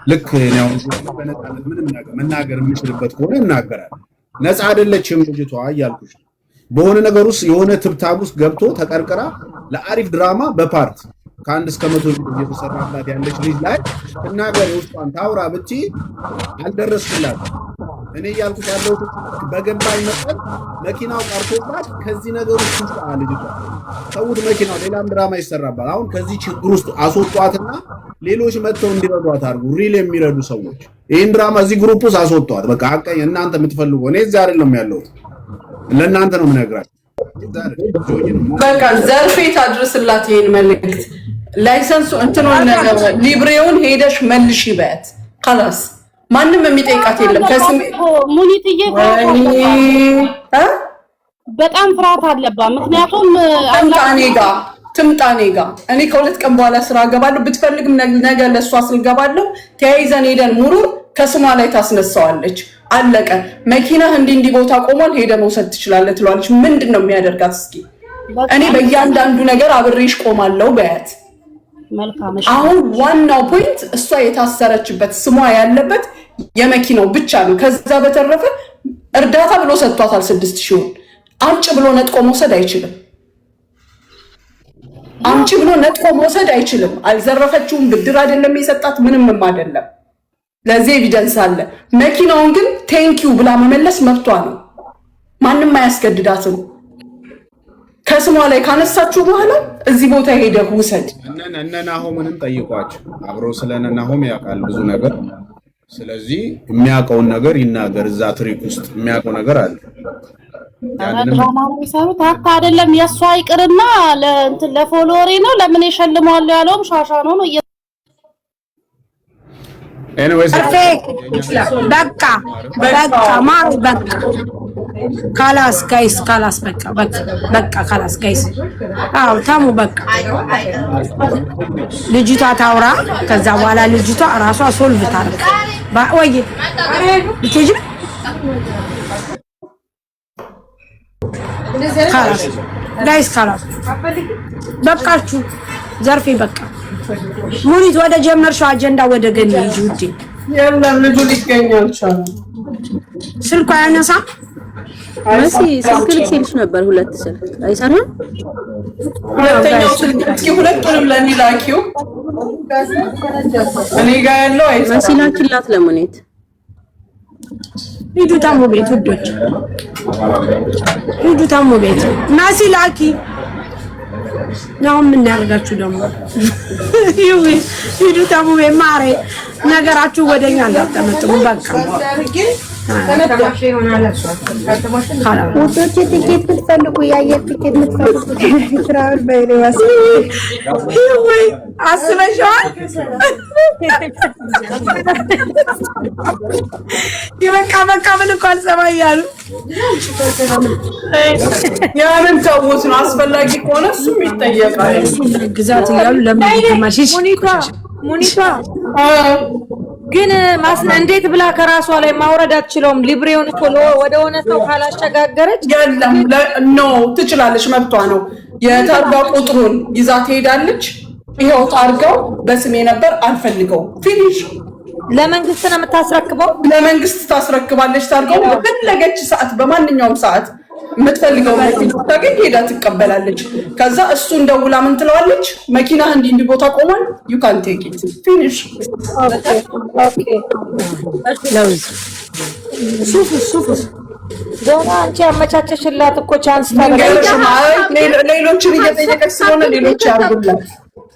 ልክ እኔ አሁን በነፃነት ምንም ነገር መናገር የምችልበት ከሆነ እናገራለሁ። ነፃ አይደለችም ልጅቷ እያልኩሽ ነው። በሆነ ነገር ውስጥ የሆነ ትብታብ ውስጥ ገብቶ ተቀርቅራ ለአሪፍ ድራማ በ part ከ1 እስከ 100 እየተሰራላት ያለች ልጅ ላይ ትናገር፣ የውስጧን ታውራ ብትይ አልደረስኩላትም። እኔ እያልኩት ያለሁት በገባኝ መጠን መኪናው ቀርቶባት ከዚህ ነገር ውስጥ ትውጣ ልጅቷ። ተዉት መኪናው፣ ሌላም ድራማ ይሰራባል። አሁን ከዚህ ችግር ውስጥ አስወጧትና ሌሎች መጥተው እንዲረዷት አድርጉ። Real የሚረዱ ሰዎች ይህን ድራማ እዚህ group ውስጥ አስወጧት። በቃ ሀቀኝ እናንተ የምትፈልጉ፣ እኔ እዚህ አይደለም ያለሁት፣ ለእናንተ ነው የምነግራችሁ። በቃ ዘርፌ ታድርስላት ይሄን መልእክት። License ኡ እንትኑን ሊብሬውን ሄደሽ መልሽ ይበያት። خلاص ማንም የሚጠይቃት የለም። ከስሜ ሙኒትዬ ፍርሃት ወይኔ አለባት። እ በጣም ፍርሃት አለባት። ምክንያቱም ትምጣ እኔ ጋ፣ ትምጣ እኔ ጋ። እኔ ከ2 ቀን በኋላ ስራ እገባለሁ። ብትፈልግም ነገ ለእሷ ስልገባለሁ። ተያይዘን ሄደን ሙሩር ከስሟ ላይ ታስነሳዋለች። አለቀ። መኪናህ እንዲህ እንዲህ ቦታ ቆሟል፣ ሄደ መውሰድ ትችላለህ ትለዋለች። ምንድን ነው የሚያደርጋት? እስኪ እኔ በእያንዳንዱ ነገር አብሬሽ ቆማለሁ በያት። መልካም እሺ። አሁን ዋናው point እሷ የታሰረችበት ስሟ ያለበት የመኪናው ብቻ ነው። ከዛ በተረፈ እርዳታ ብሎ ሰጥቷታል 6,000ውን። አምጭ ብሎ ነጥቆ መውሰድ አይችልም። አምጪ ብሎ ነጥቆ መውሰድ አይችልም። አልዘረፈችውም። ብድር አይደለም የሰጣት፣ ምንምም አይደለም። ለዚህ evidence አለ። መኪናውን ግን thank you ብላ መመለስ መብቷ ነው። ማንም አያስገድዳትም። ከስሟ ላይ ካነሳችሁ በኋላ እዚህ ቦታ ሄደህ ውሰድ። እነ ናሆምንም ጠይቋቸው። አብሮ ስለ እነ ናሆም ያውቃል ብዙ ነገር። ስለዚህ የሚያውቀውን ነገር ይናገር። እዛ trick ውስጥ የሚያውቀው ነገር አለ። ያንንም ድራማ ነው የሚሰሩት። ሀታ አይደለም የእሷ ይቅርና ለእንትን ለ follower ኤ ነው ለምን የሸልመዋለሁ ያለውም ሻሻ ነው ነው። Anyways በቃ በቃ ማር በቃ خلاص guys፣ خلاص በቃ በቃ በቃ خلاص guys። አዎ ተሙ በቃ ልጅቷ ታውራ። ከዛ በኋላ ልጅቷ እራሷ solve ታርግ። ወይ ልትሄጂ خلاص guys፣ خلاص በቃችሁ። ዘርፌ በቃ ሙኒት ወደ ጀመርሽው አጀንዳ ወደ ገኒ ሂጂ ውዴ። የለም ልጁ ሊገኝ አልቻለም። ስልኩ አያነሳም። መሲ ስልክ ልኬልሽ ነበር፣ ሁለት ስልክ አይሰራም። ሁለተኛው ስልክ እስኪ ሁለቱንም ለእኔ ላኪው። እኔ ጋ ያለው መሲ አይሰራም። ላኪላት ለሙኒት። ሂዱ ታሙ ቤት ውዶች፣ ሂዱ ታሙ ቤት። መሲ ላኪ። አሁን ምን ያደርጋችሁ ደግሞ? ሂዱ ታሙ ቤት ማሬ፣ ነገራችሁ ወደኛ እንዳጠመጥሙ በቃ። ውዶች ትኬት የምትፈልጉ፣ የአየር ትኬት የምትፈልጉ travel በይሬዋስ። ወይ አስበሽዋል? የበቃ በቃ ምን እኮ አልሰማ እያሉ። ያንን ተውት ነው። አስፈላጊ ከሆነ እሱም ይጠየቃል። ግዛት እያሉ ለምን ግማሽሽ ሙኒቷ ሙኒቷ ግን ማስነ እንዴት ብላ ከራሷ ላይ ማውረድ አትችለውም። ሊብሬውን እኮ ወደ ሆነ ሰው ካላሸጋገረች የለም no ትችላለች፣ መብቷ ነው። የታርጋ ቁጥሩን ይዛ ትሄዳለች። ይኸው ታርጋው በስሜ ነበር፣ አልፈልገውም። Finish። ለመንግስት ነው የምታስረክበው። ለመንግስት ታስረክባለች። ታርጋው በፈለገች ሰዓት፣ በማንኛውም ሰዓት የምትፈልገው መኪና ታገኝ ሄዳ ትቀበላለች። ከዛ እሱን ደውላ ምን ትለዋለች? መኪና እንዲህ እንዲህ ቦታ ቆሟል፣ you can take it, finish። ለውዝ ሱፍ ሱፍ ገና አንቺ ያመቻቸሽላት እኮ chance ልንገርሽ፣ ሌሎችን እየጠየቀች ስለሆነ ሌሎች ያርጉላት።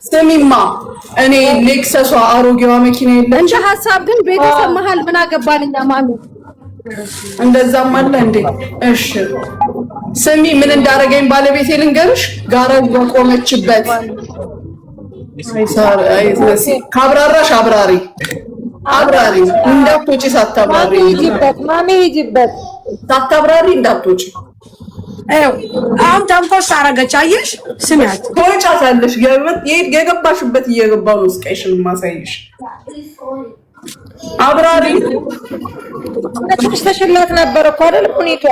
ስሚማ፣ እኔ ሌክሰሷ አሮጌዋ መኪና የለች። እንደ ሀሳብ ግን ቤተሰብ መሀል ምን አገባን እኛ ማሚ። እንደዛም አለ እንዴ? እሺ ስሚ፣ ምን እንዳደረገኝ ባለቤቴ ልንገርሽ። ጋራጅ በቆመችበት፣ ካብራራሽ አብራሪ አብራሪ፣ እንዳትወጪ ሳታብራሪ። ሂጂበት ማሚ ሂጂበት። ሳታብራሪ እንዳትወጪ። ይኸው አሁን ተንኮስ አረገች። አየሽ፣ ስሚያት። ትወጫታለሽ። የገባሽበት እየገባው ነው ስቃይሽን ማሳይሽ። አብራሪ። ተሽላት ነበር እኮ አይደል ሁኔታ።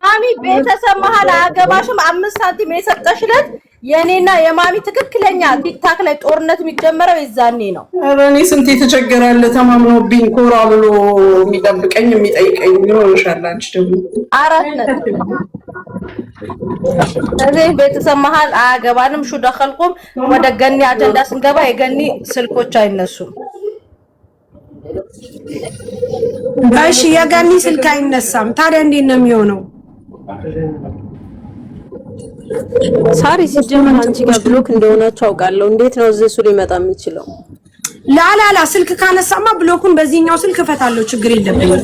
ማሚ ቤተሰብ መሀል አያገባሽም። 5 ሳንቲም የሰጠሽለት የእኔና የማሚ ትክክለኛ ቲክታክ ላይ ጦርነት የሚጀመረው የዛኔ ነው። ኧረ እኔ ስንት የተቸገራለ ተማምኖብኝ ኮራ ብሎ የሚጠብቀኝ የሚጠይቀኝ ይሆንሻል። አንቺ ደግሞ 4 ነጥብ። ስለዚህ ቤተሰብ መሀል አያገባንም። شو دخلكم። ወደ ገኒ አጀንዳ ስንገባ የገኒ ስልኮች አይነሱም። እሺ የገኒ ስልክ አይነሳም። ታዲያ እንዴት ነው የሚሆነው? ሳሪ፣ ሲጀመር አንቺ ጋር block እንደሆናችሁ አውቃለሁ። እንዴት ነው እዚህ እሱ ሊመጣ የሚችለው? ላላላ ስልክ ካነሳማ block ኡን በዚህኛው ስልክ እፈታለሁ። ችግር የለብኝም፣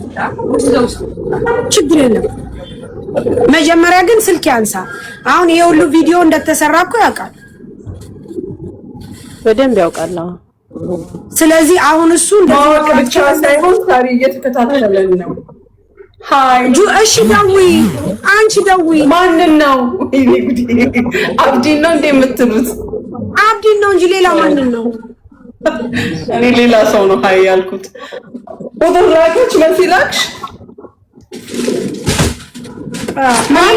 ችግር የለም። መጀመሪያ ግን ስልክ ያንሳ። አሁን ይሄ ሁሉ ቪዲዮ እንደተሰራ እኮ ያውቃል፣ በደንብ ያውቃል። አዎ። ስለዚህ አሁን እሱ እንደዚህ ማወቅ ብቻ ሳይሆን ሳሪ እየተከታተለን ነው። Hi። እሺ ደውይ፣ አንቺ ደውይ። ማንን ነው? ወይኔ ጉዴ! አብዲን ነው እንዴ የምትሉት? አብዲን ነው እንጂ ሌላ ማንን ነው? እኔ ሌላ ሰው ነው hi ያልኩት። ቁጥር ላከች፣ መሲ ላክሽ።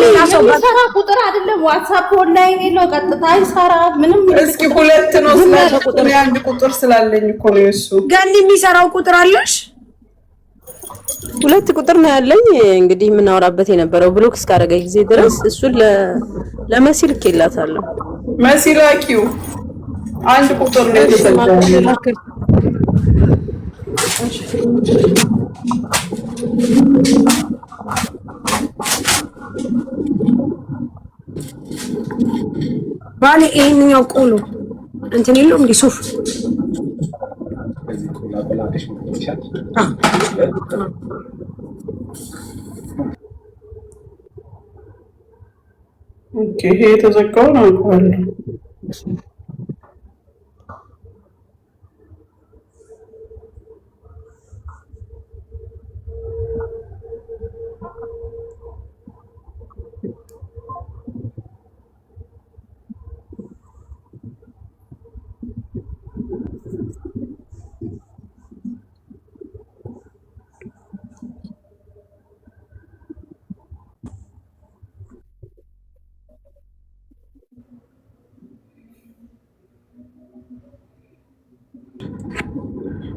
ሌላ ሰው የሚሰራ ቁጥር አይደለም። ዋትሳፕ ኦንላይን የለው፣ ቀጥታ አይሰራ ምንም። እስኪ ሁለት ነው ስላልኩ እኔ አንድ ቁጥር ስላለኝ እኮ ነው የእሱ። ገኒ የሚሰራው ቁጥር አለሽ? ሁለት ቁጥር ነው ያለኝ። እንግዲህ የምናወራበት የነበረው block እስካደረገ ጊዜ ድረስ እሱን ለመሲ ልኬላታለሁ። መሲ ላኪው፣ አንድ ቁጥር ነው የተዘጋው። ባሌ ይሄንኛው ቆሎ እንትን የለውም እንዴ ሱፍ? Okay፣ ይሄ የተዘጋውን አውቀዋለሁ።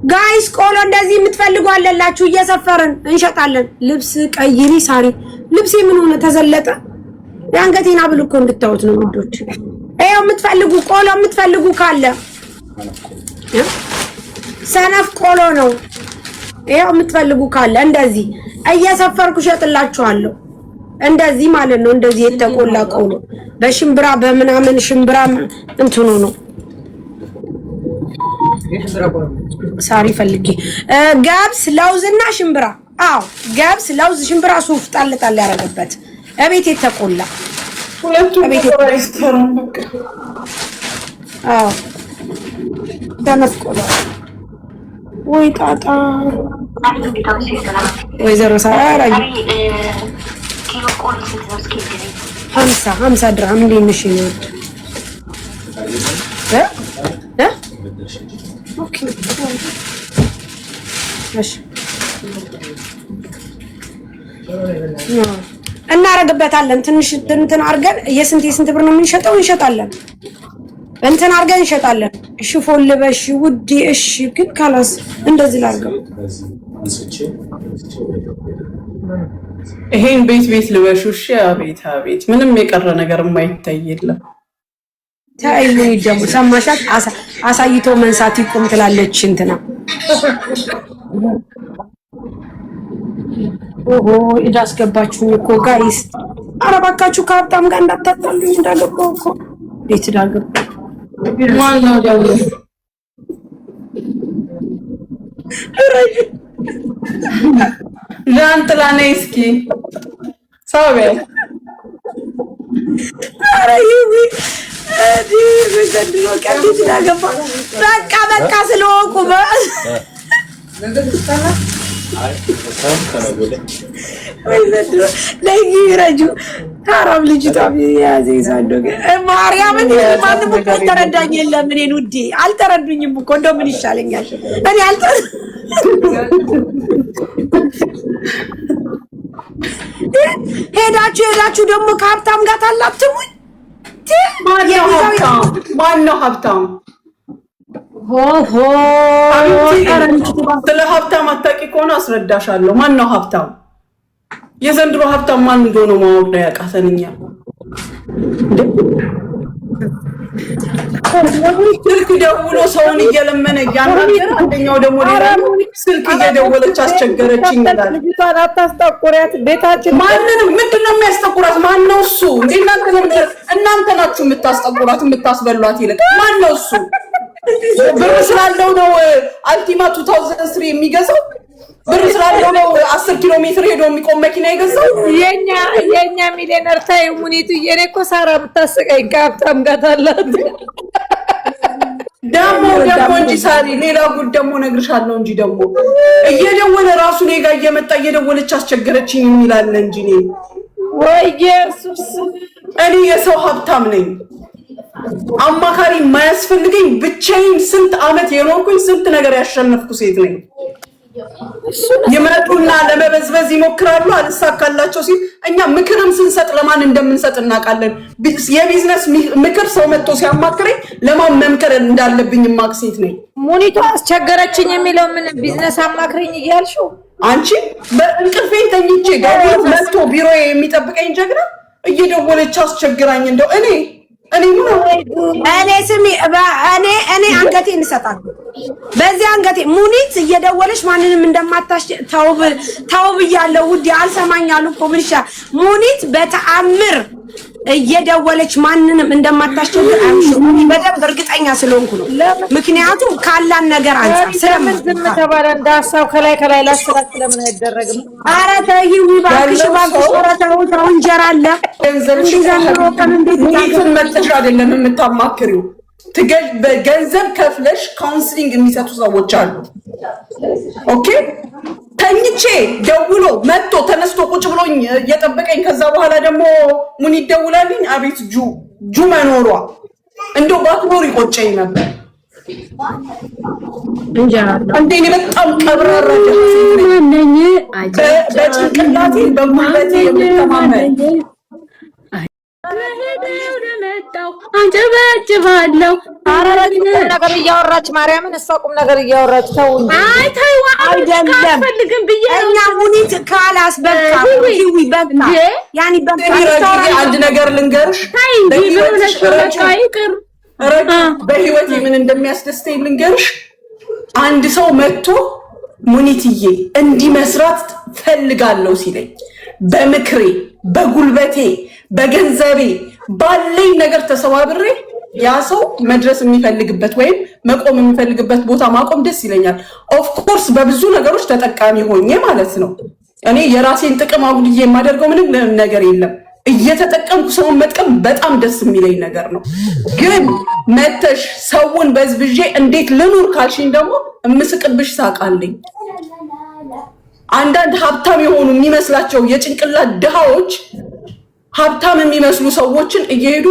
Guys፣ ቆሎ እንደዚህ የምትፈልጉ አለላችሁ፣ እየሰፈርን እንሸጣለን። ልብስ ቀይሪ ሳሪ። ልብሴ ምን ሆነ ተዘለጠ? የአንገቴን ሀብል እኮ እንድታዩት ነው ውዶች። ይኸው የምትፈልጉ ቆሎ የምትፈልጉ ካለ፣ ሰነፍ ቆሎ ነው። ይኸው የምትፈልጉ ካለ እንደዚህ እየሰፈርኩ እሸጥላችኋለሁ። እንደዚህ ማለት ነው። እንደዚህ የተቆላ ቆሎ በሽምብራ በምናምን ሽምብራ እንትኑ ነው። ሳሪ ፈልጌ ገብስ ለውዝና ሽምብራ። አዎ ገብስ ለውዝ ሽምብራ ሱፍ ጣል ጣል ያደረገበት እቤት የተቆላ። ሁለቱም እቤት ቁጥር አይሰራም በቃ። አዎ ሰነፍ ቆሎ። ወይ ጣጣ! ወይዘሮ ሳራ 50 50 ድርሃም። እንዴት ነሽ? ይወድ እ እ okay እሺ እናረግበታለን። ትንሽ እንትን አድርገን የስንት የስንት ብር ነው የምንሸጠው? እንሸጣለን። እንትን አድርገን እንሸጣለን። ሽፎን ልበሽ ውዴ። እሺ ግን خلاص እንደዚህ ላድርገው። ይሄን ቤት ቤት ልበሹ። እሺ፣ አቤት አቤት፣ ምንም የቀረ ነገር የማይታይ የለም። ተይ ሙኒት ደግሞ ሰማሻት? አሳይቶ መንሳት ይቁም ትላለች እንትና። ኦሆ ዕዳ አስገባችሁኝ እኮ guys። ኧረ እባካችሁ ከሀብታም ጋር እንዳታጣሉኝ። እንዳገባሁ እኮ ቤት ዕዳ ገባሁ። ማነው ደግሞ? ዣንጥላ ነይ እስኪ ሳቢያ። ኧረ ይዊ ዘንድሮ ቀን ቤት ዕዳ ገባ። በቃ በቃ ስለወቁ ወይ ዘንድሮ ለይ ረጁ ሀራም ልጅቷ የያዘ ይዛዶ ማርያምን ማንም እኮ አልተረዳኝ የለም። እኔን ውዴ አልተረዱኝም እኮ እንደው ምን ይሻለኛል? እኔ አልተ ሄዳችሁ ሄዳችሁ ደግሞ ከሀብታም ጋር ታላትሙኝ። ማነው ሀብታም? ማነው ሀብታም? ሆሆ ስለ ሀብታም አታውቂ ከሆነ አስረዳሻለሁ። ማነው ሀብታም? የዘንድሮ ሀብታም ማን እንደሆነ ማወቅ ነው ያቃተን እኛ። ስልክ ደውሎ ሰውን እየለመነ እያናገረ፣ አንደኛው ደግሞ ሌላ ስልክ እየደወለች አስቸገረችኝ ይላል። ልጅቷን አታስጠቁሪያት። ቤታችን ማንንም ምንድን ነው የሚያስጠቁራት? ማን ነው እሱ? እንደ እናንተ ለምንድን እናንተ ናችሁ የምታስጠቁራት የምታስበሏት? ይልቅ ማን ነው እሱ? ብር ስላለው ነው አልቲማ 2003 የሚገዛው? ብር ስላለው ነው 10 ኪሎ ሜትር ሄዶ የሚቆም መኪና የገዛው? የኛ ሚሊዮነር ታይ ሙኒቱ። የኔ እኮ ሳራ የምታስቀኝ ከሀብታም ጋር ታላት። ደግሞ ደግሞ እንጂ ሳሪ ሌላ ጉድ ደግሞ እነግርሻለሁ እንጂ ደግሞ እየደወለ ራሱ እኔ ጋር እየመጣ እየደወለች አስቸገረችኝ የሚላለ እንጂ እኔ ወይ ኢየሱስ፣ እኔ የሰው ሀብታም ነኝ። አማካሪ የማያስፈልገኝ ብቻዬን ስንት ዓመት የኖርኩኝ ስንት ነገር ያሸነፍኩ ሴት ነኝ። ይመጡና ለመበዝበዝ ይሞክራሉ። አልሳካላቸው ሲል እኛ ምክርም ስንሰጥ ለማን እንደምንሰጥ እናውቃለን። የቢዝነስ ምክር ሰው መጥቶ ሲያማክረኝ ለማን መምከር እንዳለብኝ የማውቅ ሴት ነኝ። ሙኒቱ አስቸገረችኝ የሚለው ምን ቢዝነስ አማክሪኝ እያልሽው? አንቺ በእንቅልፌን ተኝቼ ደውሎ መጥቶ ቢሮዬ የሚጠብቀኝ ጀግና እየደወለች አስቸግራኝ እንደው እኔ እኔ ምን እኔ ስሚ፣ እኔ እኔ አንገቴን እሰጣለሁ። በዚህ አንገቴ ሙኒት እየደወለች ማንንም እንደማታሽ ተውብ ተውብ እያለሁ ውዴ አልሰማኝ አሉ እኮ ምን ይሻላል? ሙኒት በተአምር እየደወለች ማንንም እንደማታስቸግር አምሹ በደንብ እርግጠኛ ስለሆንኩ ነው። ምክንያቱም ካላን ነገር አንጻር ለምን ዝም ተባለ? እንደ ሀሳብ ከላይ ከላይ ላስላስ ለምን አይደረግም? ኧረ ተይ እባክሽ እባክሽ፣ ኧረ ተው ተው፣ እንጀራ አለ ገንዘብሽ እንዲህ ዘንድሮ ቀን እንዴት ሙኒትን መጥተሽ አይደለም የምታማክሪው። በገንዘብ ከፍለሽ counseling የሚሰጡ ሰዎች አሉ። Okay ተኝቼ ደውሎ መጥቶ ተነስቶ ቁጭ ብሎኝ እየጠበቀኝ ከዛ በኋላ ደግሞ ሙኒት ደውላልኝ፣ አቤት ጁ ጁ መኖሯ እንደው ባትኖር ይቆጨኝ ነበር። እንጀራ አለ። እንዴ እኔ በጣም ቀብራራ ደሃ ሴት ነኝ። በጭንቅላቴ በጉልበቴ የምተማመን አጨበጭባለሁ። ኧረ ቁም ነገር እያወራች ማርያምን፣ እሷ ቁም ነገር እያወራች ተው እንጂ። አይ ተይው፣ አይደለም አልፈልግም ብዬ ነው። እኛ ሙኒት خلاص በቃ ሂዊ በቃ እንዴ? ያኒ በቃ አንድ ነገር ልንገርሽ፣ ተይ እንጂ ምን ሆነሽ ነው? በቃ ይቅር። ረጁ በህይወቴ ምን እንደሚያስደስተኝ ልንገርሽ። አንድ ሰው መጥቶ ሙኒትዬ እንዲህ መስራት ፈልጋለሁ ሲለኝ በምክሬ፣ በጉልበቴ፣ በገንዘቤ ባለኝ ነገር ተሰባብሬ ያ ሰው መድረስ የሚፈልግበት ወይም መቆም የሚፈልግበት ቦታ ማቆም ደስ ይለኛል። Of course በብዙ ነገሮች ተጠቃሚ ሆኜ ማለት ነው። እኔ የራሴን ጥቅም አጉድዬ የማደርገው ምንም ነገር የለም። እየተጠቀምኩ ሰውን መጥቀም በጣም ደስ የሚለኝ ነገር ነው። ግን መተሽ ሰውን በዝብዤ እንዴት ልኑር ካልሽኝ ደግሞ እምስቅብሽ ሳቃለኝ። አንዳንድ ሀብታም የሆኑ የሚመስላቸው የጭንቅላት ድሃዎች ሀብታም የሚመስሉ ሰዎችን እየሄዱ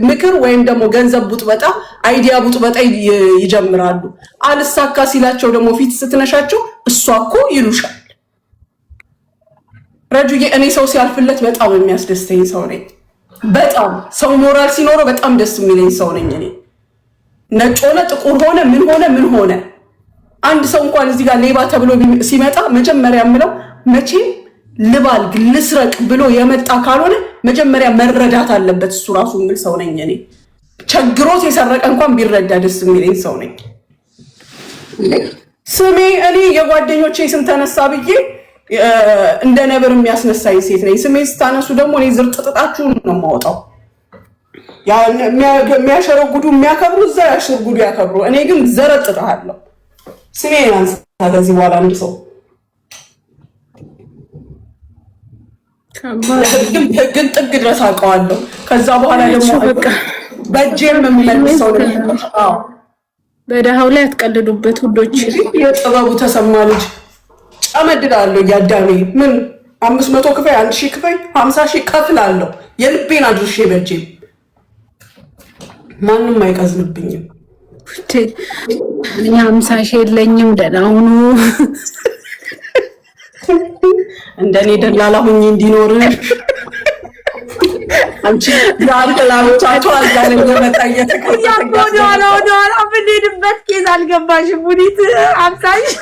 ምክር ወይም ደግሞ ገንዘብ ቡጥበጣ፣ idea ቡጥበጣ ይጀምራሉ። አልሳካ ሲላቸው ደግሞ ፊት ስትነሻቸው እሷ እኮ ይሉሻል። ረጁዬ እኔ ሰው ሲያልፍለት በጣም የሚያስደስተኝ ሰው ነኝ። በጣም ሰው ሞራል ሲኖረው በጣም ደስ የሚለኝ ሰው ነኝ። እኔ ነጭ ሆነ ጥቁር ሆነ ምን ሆነ ምን ሆነ አንድ ሰው እንኳን እዚህ ጋር ሌባ ተብሎ ሲመጣ መጀመሪያ የምለው መቼም ልባልግ ልስረቅ ብሎ የመጣ ካልሆነ መጀመሪያ መረዳት አለበት እሱ ራሱ የሚል ሰው ነኝ እኔ። ቸግሮት የሰረቀ እንኳን ቢረዳ ደስ የሚለኝ ሰው ነኝ። ስሜ እኔ የጓደኞቼ ስም ተነሳ ብዬ እንደ ነብር የሚያስነሳኝ ሴት ነኝ። ስሜ ስታነሱ ደግሞ እኔ ዝርጥጥጣችሁን ነው የማወጣው። የሚያሸረጉዱ የሚያከብሩ እዛ ያሸርጉዱ ያከብሩ። እኔ ግን ዘረጥጥሃለሁ። ስሜ አንሳ ከዚህ በኋላ አንድ ሰው ህግን ጥግ ድረስ አውቀዋለሁ። ከዛ በኋላ ደግሞ በእጄም የምመልሰው በደሃው ላይ አትቀልዱበት ውዶች። የጥበቡ ተሰማ ልጅ ጨመድዳለሁ እያዳሜ ምን 500 ክፈይ፣ 1000 ክፈይ፣ 50,000 ከፍላለሁ። የልቤን አድርሼ በእጄም ማንም አይቀዝንብኝም። እኔ 50,000 የለኝም። ደህና ሁኑ። እንደኔ ደላላ ሁኚ እንዲኖርሽ አንቺ የአንተ አዛን እየመጣ ወደኋላ ወደኋላ የምንሄድበት case አልገባሽም። ሙኒት 50,000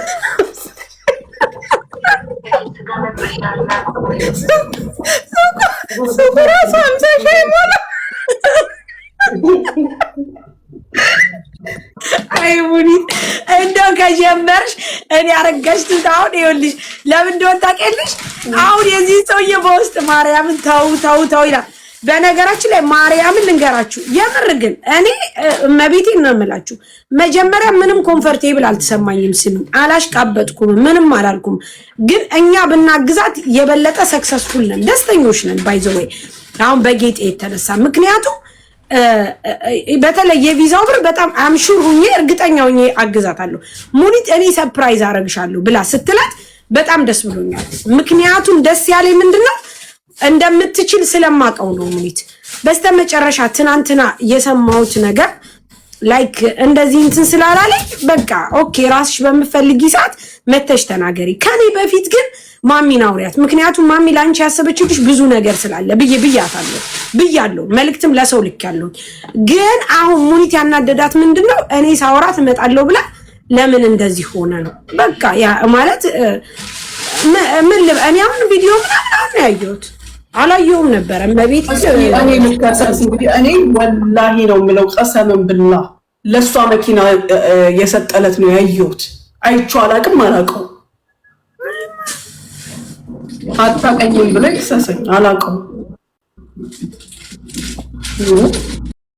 ሱቁ ራሱ 50,000 አይሞላም። አይ ሙኒት እንደው ከጀመርሽ እኔ አረጋሽ ትት አሁን ይኸውልሽ፣ ለምን እንደሆነ ታውቂያለሽ? አሁን የዚህ ሰውዬ በውስጥ ማርያምን ተው ተው ተው ይላል። በነገራችን ላይ ማርያምን ልንገራችሁ፣ የምር ግን እኔ እመቤቴን ነው የምላችሁ። መጀመሪያ ምንም comfortable አልተሰማኝም። ስሚ፣ አላሽቃበጥኩም፣ ምንም አላልኩም። ግን እኛ ብናግዛት የበለጠ successful ነን፣ ደስተኞች ነን። By the way አሁን በጌጤ የተነሳ ምክንያቱም በተለይ የቪዛው ብር በጣም I'm sure ሁኜ እርግጠኛ ሁኜ አግዛታለሁ። ሙኒት እኔ surprise አረግሻለሁ ብላ ስትላት በጣም ደስ ብሎኛል። ምክንያቱም ደስ ያለኝ ምንድነው እንደምትችል ስለማቀው ነው። ሙኒት በስተመጨረሻ ትናንትና የሰማሁት ነገር like እንደዚህ እንትን ስላላለኝ በቃ okay፣ ራስሽ በምፈልጊ ሰዓት መተሽ ተናገሪ። ከኔ በፊት ግን ማሚን አውሪያት። ምክንያቱም ማሚ ለአንቺ ያሰበችልሽ ብዙ ነገር ስላለ ብዬ ብያታለሁ ብያለሁ። መልእክትም ለሰው ልኬያለሁ። ግን አሁን ሙኒት ያናደዳት ምንድነው እኔ ሳውራት እመጣለሁ ብላ ለምን እንደዚህ ሆነ ነው። በቃ ያ ማለት ምን እኔ አሁን ቪዲዮ ምናምን አሁን ያየሁት አላየሁም ነበረ። እመቤት እኔ ልከሰስ እንግዲህ እኔ ወላሂ ነው የምለው፣ ቀሰምን ብላ ለእሷ መኪና የሰጠለት ነው ያየሁት። አይቼው አላውቅም፣ አላውቀውም። አታውቀኝም ብሎ ይክሰሰኝ፣ አላውቀውም።